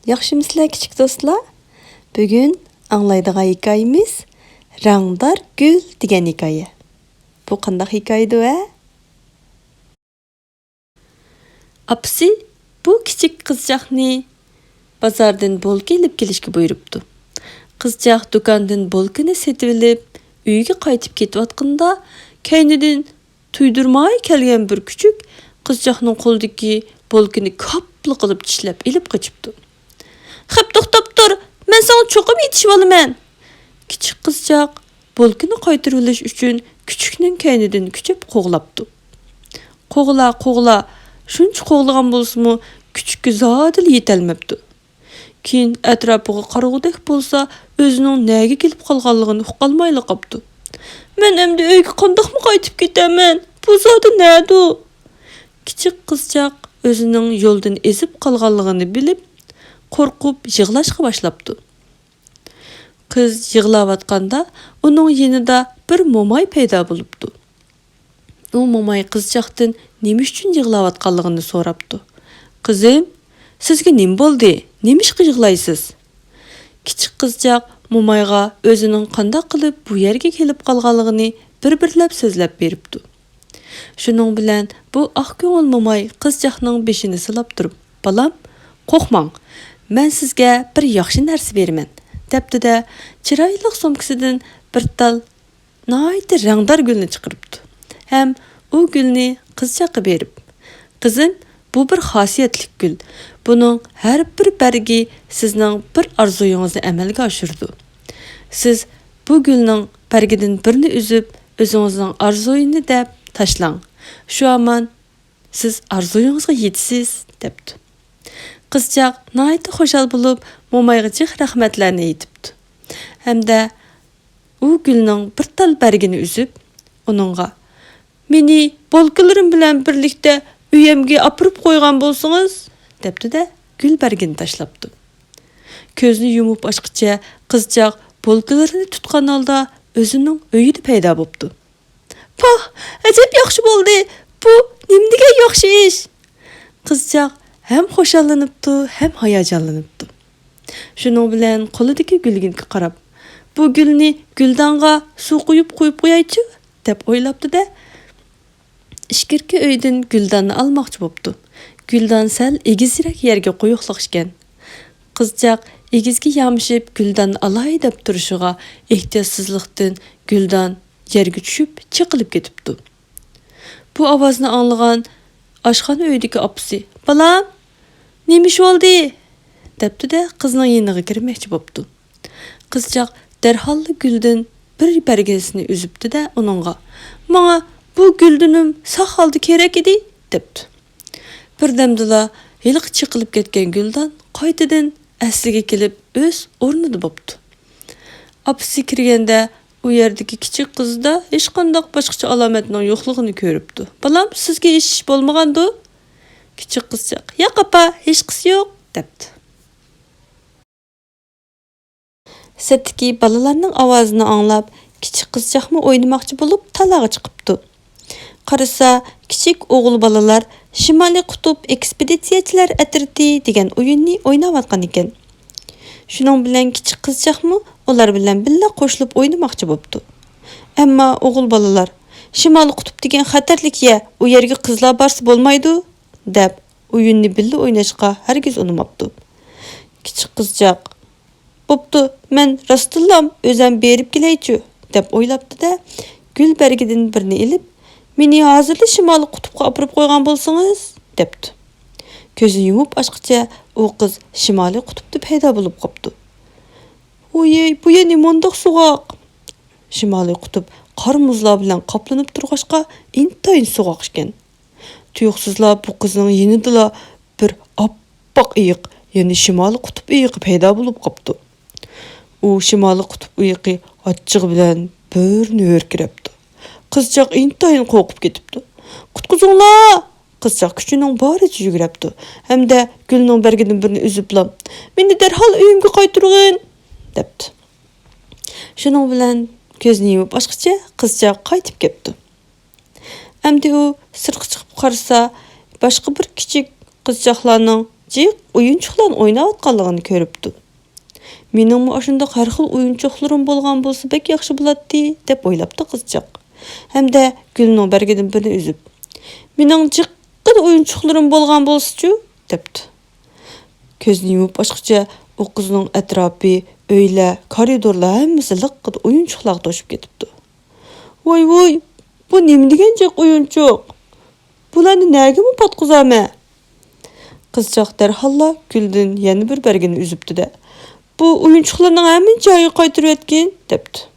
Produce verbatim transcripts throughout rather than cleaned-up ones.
ياخشىمۇسىلەر كىچىك دوستلار؟ بۈگۈن ئاڭلايدىغان ھېكايىمىز رەڭدار گۈل دېگەن ھېكايە. بۇ قانداق ھېكايىدۇ ھە؟ ئاپىسى بۇ كىچىك قىزچاقنى بازاردىن بولكا ئېلىپ كېلىشكە بۇيرۇپتۇ. قىزچاق دۇكاندىن بولكىنى سېتىۋېلىپ، ئۆيىگە قايتىپ كېتىۋاتقىنىدا، كەينىدىن تۇيدۇرماي كەلگەن بىر كۈچۈك قىزچاقنىڭ قولىدىكى بولكىنى كاپلا قىلىپ چىشلەپ ئېلىپ قېچىپتۇ. خەپ توختاپ تۇر، مەن ساڭا چوقۇم يېتىشىۋالىمەن! كىچىك قىزچاق بولكىنى قايتۇرۇۋېلىش ئۈچۈن كۈچۈكنىڭ كەينىدىن كۈچەپ قوغلاپتۇ. قوغلا، قوغلا! شۇنچە قوغلىغان بولسىمۇ، كۈچۈككە زادىلا يېتەلمەپتۇ. كېيىن ئەتراپىغا قارىغۇدەك بولسا، ئۆزىنىڭ نەگە كېلىپ قالغانلىقىنى ئۇقالمايلا قاپتۇ. مەن ئەمدى ئۆيگە قانداقمۇ قايتىپ كېتەمەن؟ بۇ زادى نەدۇ؟ كىچىك قىزچاق ئۆزىنىڭ يولدىن ئېزىپ قالغانلىقىنى بىلىپ، قورقۇپ يىغلاشقا باشلاپتۇ. قىز يىغلاۋاتقاندا، ئۇنىڭ يېنىدا بىر موماي پەيدا بولۇپتۇ. ئۇ موماي قىزچاقتىن نېمە ئۈچۈن يىغلاۋاتقانلىقىنى سوراپتۇ. قىزىم، سىزگە نېمە بولدى؟ نېمىشقا يىغلايسىز؟ كىچىك قىزچاق مومايغا ئۆزىنىڭ قانداق قىلىپ بۇ يەرگە كېلىپ قالغانلىقىنى بىر-بىرلەپ سۆزلەپ بېرىپتۇ. شۇنىڭ بىلەن بۇ ئاق كۆڭۈل موماي قىزچاقنىڭ بېشىنى سىلاپ تۇرۇپ، بالام، قورقماڭ، مەن سىزگە بىر ياخشى نەرسە بېرىمەن، دەپتۇ-دە، چىرايلىق سومكىسىدىن بىر تال ناھايىتى رەڭدار گۈلنى چىقىرىپتۇ ھەم ئۇ گۈلنى قىزچاققا بېرىپ، قىزىم، بۇ بىر خاسىيەتلىك گۈل. بۇنىڭ ھەر بىر بەرگى سىزنىڭ بىر ئارزۇيىڭىزنى ئەمەلگە ئاشۇرىدۇ. سىز بۇ گۈلنىڭ بەرگىدىن بىرنى ئۈزۈپ، ئۆزىڭىزنىڭ ئارزۇيىنى دەپ تاشلاڭ. شۇ ھامان سىز ئارزۇيىڭىزغا يېتىسىز، دەپتۇ. قىزچاق ناھايىتى خۇشال بولۇپ، مومايغا جىق رەھمەتلەرنى ئېيتىپتۇ. ھەمدە ئۇ گۈلنىڭ بىر تال بەرگىنى ئۈزۈپ، ئۇنىڭغا، مېنى بولكىلىرىم بىلەن بىرلىكتە ئۆيەمگە ئاپىرىپ قويغان بولسىڭىز، دەپتۇ-دە، گۈل بەرگىنى تاشلاپتۇ. كۆزنى يۇمۇپ ئاچقىچە قىزچاق بولكىلىرىنى تۇتقان ھالدا ئۆزىنىڭ ئۆيىدە پەيدا بوپتۇ. پاھ، ئەجەب ياخشى بولدى! بۇ نېمە دېگەن ياخشى ئىش! قىزچاق ھەم خۇشاللىنىپتۇ، ھەم ھاياجانلىنىپتۇ. شۇنىڭ بىلەن قولىدىكى گۈلگىنىگە قاراپ، بۇ گۈلنى گۈلدانغا سۇ قۇيۇپ قويۇپ قويايچۇ، دەپ ئويلاپتۇ-دە، ئىچكىرىكى ئۆيدىن گۈلداننى ئالماقچى بوپتۇ. گۈلدان سەل ئېگىزرەك يەرگە قويۇقلۇق ئىكەن. قىزچاق ئېگىزگە يامىشىپ گۈلداننى ئالاي دەپ تۇرۇشىغا ئېھتىياتسىزلىقتىن گۈلدان يەرگە چۈشۈپ چېقىلىپ كېتىپتۇ. بۇ ئاۋازنى ئاڭلىغان ئاشخانا ئۆيىدىكى ئاپىسى، بالام، نېمە ئىش بولدى؟ دەپتۇ-دە، قىزنىڭ يېنىغا كىرمەكچى بوپتۇ. قىزچاق دەرھاللا گۈلدىن بىر بەرگىسىنى ئۈزۈپتۇ-دە، ئۇنىڭغا، ماڭا بۇ گۈلدىنىم ساق ھالدا كېرەك ئىدى، دەپتۇ. بىردەمدىلا ھېلىقى چېقىلىپ كەتكەن گۈلدان قايتىدىن ئەسلىگە كېلىپ، ئۆز ئورنىدا بوپتۇ. ئاپىسى كىرگەندە، ئۇ يەردىكى كىچىك قىزدا ھېچقانداق باشقىچە ئالامەتنىڭ يوقلۇقىنى كۆرۈپتۇ. بالام، سىزگە ھېچ ئىش بولمىغاندۇ؟ كىچىك قىزچاق، ياق، ئاپا، ھېچقىسى يوق، دەپتۇ. سىرتتىكى بالىلارنىڭ ئاۋازىنى ئاڭلاپ، كىچىك قىزچاقمۇ ئوينىماقچى بولۇپ، تالاغا چىقىپتۇ. قارىسا، كىچىك ئوغۇل بالىلار شىمالىي قۇتۇپ ئېكسپېدىتسىيەچىلەر ئەترىتى دېگەن ئويۇننى ئويناۋاتقان ئىكەن. شۇنىڭ بىلەن كىچىك قىزچاقمۇ ئۇلار بىلەن بىللە قوشۇلۇپ ئوينىماقچى بوپتۇ. ئەمما ئوغۇل بالىلار، شىمالىي قۇتۇپ دېگەن خەتەرلىك يەر، ئۇ يەرگە قىزلار بارسا بولمايدۇ، دەپ، ئويۇننى بىللە ئويناشقا ھەرگىز ئۇنىماپتۇ. كىچىك قىزچاق، بوپتۇ، مەن راستتىنلام ئۆزەم بېرىپ كېلەيچۇ، دەپ ئويلاپتۇ-دە، گۈل بەرگىدىن بىرنى ئېلىپ، مېنى ھازىرلا شىمالىي قۇتۇپقا ئاپىرىپ قويغان بولسىڭىز، دەپتۇ. كۆزىنى يۇمۇپ ئاچقىچە ئۇ قىز شىمالىي قۇتۇپتا پەيدا بولۇپ قاپتۇ. ۋويەي، بۇ يەر نېمانداق سوغۇق! شىمالىي قۇتۇپ قار مۇزلار بىلەن قاپلىنىپ تۇرغاچقا، ئىنتايىن سوغۇق ئىكەن. تۇيۇقسىزلا بۇ قىزنىڭ يېنىدىلا بىر ئاپئاق ئېيىق، يەنى شىمالىي قۇتۇپ ئېيىقى پەيدا بولۇپ قاپتۇ. ئۇ شىمالىي قۇتۇپ ئېيىقى ئاچچىقى بىلەن بىرنى ھۆركىرەپتۇ. قىزچاق ئىنتايىن قورقۇپ كېتىپتۇ. قۇتقۇزۇڭلار! قىزچاق كۈچىنىڭ بارىچە يۈگۈرەپتۇ ھەمدە گۈلنىڭ بەرگىدىن بىرنى ئۈزۈپلا، مېنى دەرھال ئۆيۈمگە قايتۇرغىن! دەپتۇ. شۇنىڭ بىلەن كۆزىنى يۇمۇپ ئاچقىچە قىزچاق قايتىپ كەپتۇ. ئەمدى ئۇ سىرتقا چىقىپ قارىسا، باشقا بىر كىچىك قىزچاقلارنىڭ جىق ئويۇنچۇقلارنى ئويناۋاتقانلىقىنى كۆرۈپتۇ. «مېنىڭمۇ ئاشۇنداق ھەر خىل ئويۇنچۇقلىرىم بولغان بولسا بەك ياخشى بولاتتى» دەپ ئويلاپتۇ قىزچاق. ھەمدە گۈلنىڭ بەرگىدىن بىرنى ئۈزۈپ، «مېنىڭ جىققىدە ئويۇنچۇقلىرىم بولغان بولسىچۇ؟» دەپتۇ. كۆزىنى يۇمۇپ ئاچقۇچە ئۇ قىزنىڭ ئەتراپى، ئۆيلەر، كارىدورلار ھەممىسى لىققىدە ئويۇنچۇقلارغا توشۇپ كېتىپتۇ. «ۋاي ۋاي، بۇ نېمە دېگەن جىق ئويۇنچۇق؟ بۇلارنى نەگىمۇ پاتقۇزامەن؟» قىزچاق دەرھاللا گۈلدىن يەنە بىر بەرگىنى ئۈزۈپتۇ-دە، «بۇ ئويۇنچۇقلارنىڭ ھەممىنى جايىغا قايتۇرۇۋەتكىن» دەپتۇ.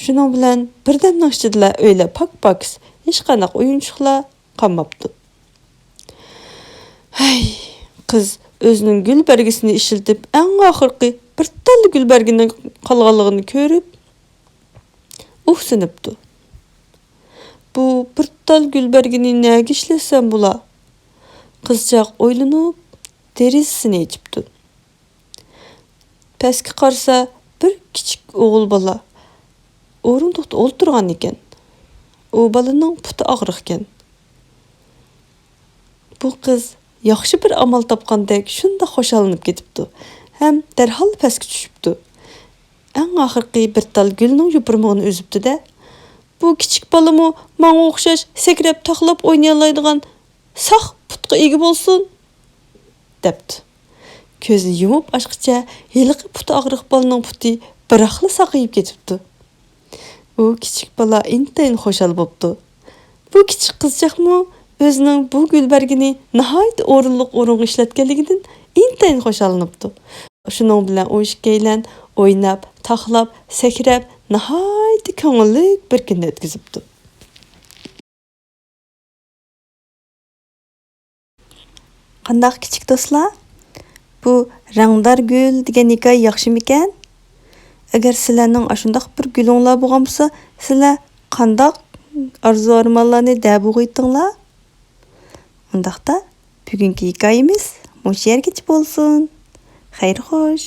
شۇنىڭ بىلەن بىردەمنىڭ ئىچىدىلا ئۆيلەر پاك-پاكىز، ھېچقانداق ئويۇنچۇقلار قالماپتۇ. ھەي، قىز ئۆزىنىڭ گۈل بەرگىسىنى ئىشلىتىپ، ئەڭ ئاخىرقى بىر تال گۈل بەرگىنىڭ قالغانلىقىنى كۆرۈپ، ئۇھسىنىپتۇ. «بۇ بىر تال گۈل بەرگىنى نەگە ئىشلەتسەم بولا؟» قىزچاق ئويلىنىپ، دېرىزىسىنى ئېچىپتۇ. پەسكە قارىسا، بىر كىچىك ئوغۇل بالا ئورۇندۇقتا ئولتۇرغان ئىكەن. ئۇ بالىنىڭ پۇتى ئاغرىقكەن. بۇ قىز ياخشى بىر ئامال تاپقاندەك شۇنداق خۇشاللىنىپ كېتىپتۇ ھەم دەرھال پەسكە چۈشۈپتۇ. ئەڭ ئاخىرقى بىر تال گۈلنىڭ يوپۇرمىقىنى ئۈزۈپتۇ-دە، «بۇ كىچىك بالىمۇ ماڭا ئوخشاش سەكرەپ تاقلاپ ئوينىيالايدىغان ساق پۇتقا ئىگە بولسۇن» دەپتۇ. كۆزىنى يۇمۇپ ئاچقىچە ھېلىقى پۇتى ئاغرىق بالىنىڭ پۇتى بىراقلا ساقىيىپ كېتىپتۇ. ئۇ كىچىك بالا ئىنتايىن خۇشال بوپتۇ. بۇ كىچىك قىزچاقمۇ ئۆزىنىڭ بۇ گۈل بەرگىنى ناھايىتى ئورۇنلۇق ئورۇنغا ئىشلەتكەنلىكىدىن ئىنتايىن خۇشاللىنىپتۇ. شۇنىڭ بىلەن ئۇ ئىككىيلەن ئويناپ، تاقلاپ، سەكرەپ، ناھايىتى كۆڭۈللۈك بىر كۈننى ئۆتكۈزۈپتۇ. قانداق كىچىك دوستلار؟ بۇ رەڭدار گۈل دېگەن ھېكايە ياخشىمىكەن؟ ئەگەر سىلەرنىڭ ئاشۇنداق بىر گۈلۈڭلار بولغان بولسا، سىلەر قانداق ئارزۇ-ئارمانلارنى دەپ بولغىيتىڭلار؟ ئۇنداقتا، بۈگۈنكى ھېكايىمىز مۇشۇ يەرگىچە بولسۇن. خەير خوش.